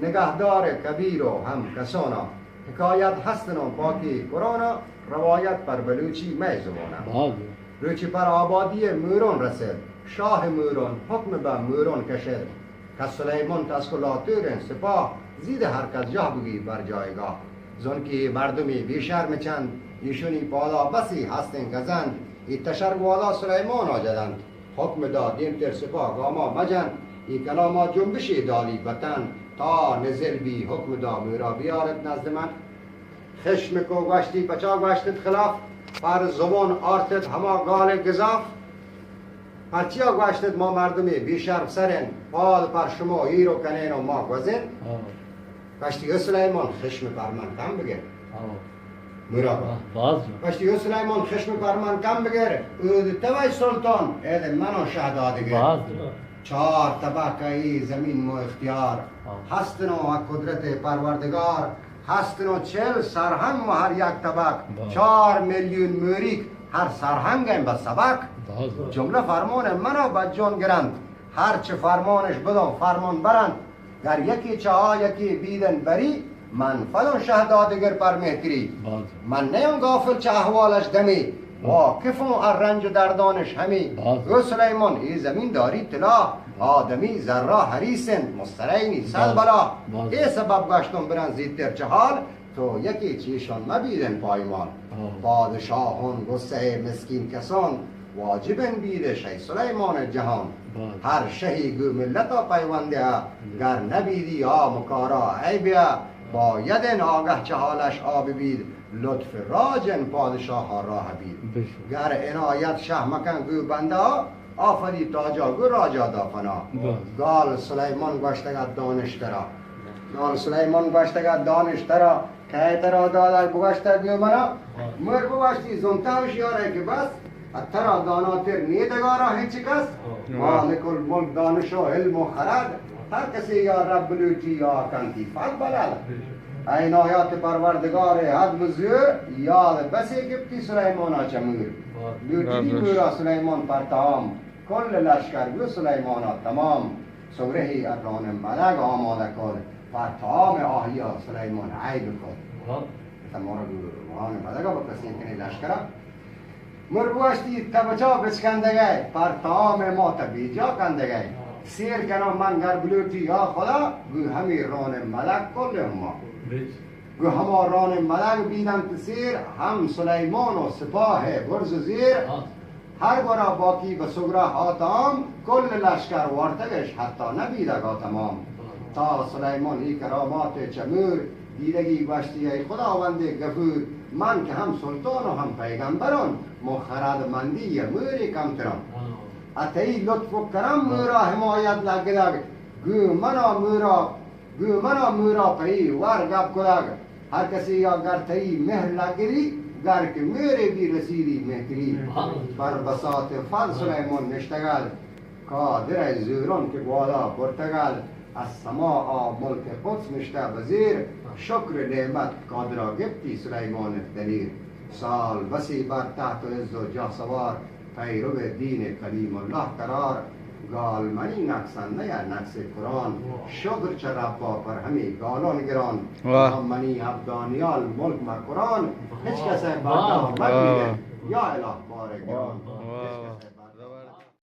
نگہدار کبیر و ہم کسانا، حکایت ہست نوں پاکی قرآنا، روایت پر بلوچی مئے زبانا۔ باز۔ روچی پر آبادی مورون رسد، شاہ مورون حکم بہ مورون کشد۔ کس سلیمان تسک و لاتوریں سپاہ، زید ہر کس جاہ بگی بر جایگاہ۔ زنکی مردمی بے شرم چند، ایشونی پالا بسی ہستیں گزند۔ ای تشر گوالا سلیمانا جدند، حکم دا دیمتر سپاہ گاما مجن۔ ای کلاما جنبشی دالی بتن، تا نزل بی حکم دا مورا بیارت نزد من۔ خشم کو گوشتی پچا گوشتت خلاف، پر زبان آرتت ہما گال گزاف۔ پرچیا گوشتت ما مردمی بے شرم سرن، پاد پر شما ایرو کنین و ما گوزن۔ ہاں۔ گوشتی او سلیمان خشم پر من کم بگر۔ ہاں۔ مراد۔ واہ، باز جوان۔ گوشتی او سلیمان خشم پر من کم بگر، اود توی سلطان، اید منو شہدادگر۔ باز جوان۔ چار طبق ای زمین مو اختیار، ہاں۔ ہست نو قدرت پروردگار، ہست نو چل سرہنگ مو ہر یک طبق، واہ۔ چار میلیون موریک ہر سرہنگ بہ سبک۔ باز۔ جملہ فرمان منو بجون گرند، ہر چہ فرمانش بدوں فرمان برند۔ گر یکی چہ آ یکی بیدن بری، من فلان شہدادگر پر مہتری۔ باز۔ من نیوں غافل چہ احوالش دمی، واقفوں ار رنج و دردانش ہمی۔ باز۔ او سلیمان، ای زمین داری طلا، آدمی زرا حریص انت، مسترینی صد باز۔ بلا۔ باز۔ اے سبب گشتم برن زیتر چہ حال، تو یکی چیشان مبیدن پایمال۔ ہاں۔ پادشاہان غصہ مسکین کسان، واجبن بیدش ای سلیمان جہان۔ باز۔ ہر شہی گو ملتا پیوندہ، ہاں۔ گر نبیدی آ مکارا ای بیا، بایدن آگہ چہ حالش آ ببید، لطف راجن پادشاہ راہ بید۔ بشک۔ گر عنایت شہ مکن گو بندہ، آفری تاجا گو راجا دا فنا۔ باز۔ گال سلیمان گوشتگ ات دانش ترا۔ گال سلیمان گوشتگ ات دانش ترا، کئے ترا دادگ بگوشتگ گو منا۔ باز۔ مر بگوشتی زنتہ ہوشیارے کہ بس، ات ترا داناتر نیدگارا ہچ کس۔ باز۔ مالک الملک دانش و علم و خرد، ہر کسی یا رب لوٹی یا کنتی فد بلد۔ اے عنایات پروردگار حد بزور، یاد بسی گپتی سلیمانا چہ مور۔ لوٹی مورا سلیمان پر تام، کل لشکر گو سلیمانا تمام۔ سگرہی اران ملگ آمادہ کت، پر تام آہیا سلیمان عیب کت۔ واہ۔ تمام گو اران ملگا بکسین کنی لشکرا۔ مر گوشتی تبچا بچکندگئے، پر تام ما تبیجا کندگئے۔ سیر کنم من گر بلوٹی یا خدا، گو ہمی ران ملگ کل ہما۔ گو ہما ران ملگ بیدنت سیر، ہم سلیمان و سپاہ برز زیر۔ ہاں۔ ہر گورا باقی بہ سگرا آتام، کل لشکر وارتگش حتی نبیدگا تمام۔ تا سلیمان ای کرامات چہ مور، دیدگی گوشتی ای خداوند غفور، من کہ ہم سلطان و ہم پیغمبران، مو خردمندی یا موری کمتران۔ ہاں۔ اتئی لطف و کرم مورا حمایت لگدگ، گو منا مورا گو منا مورا پہ ای وار گپ کنگ، ہر کسی یا گر تئی مہر لگری، گر کہ میرے بی رسیدی مہتری۔ بر بساط فضل سلیمان نشتگل، قادر زوران کہ گوالا برتگل، از سما آ ملک قدس نشتہ بزیر، شکر نعمت قادرا گپتی سلیمان دلیر۔ سال بسی بر تحت و عز و جاہ سوار، پیرو دین کلیم اللہ قرار، گال منی نقص نہ یا نقص قرآن، شکر چہ ربا پر ہمی گالان گران۔ واہ۔ ہم منی اب دانیال ملک مکران، ہچ کسے بردار مبیرے، یا الہ بار گران۔ واہ۔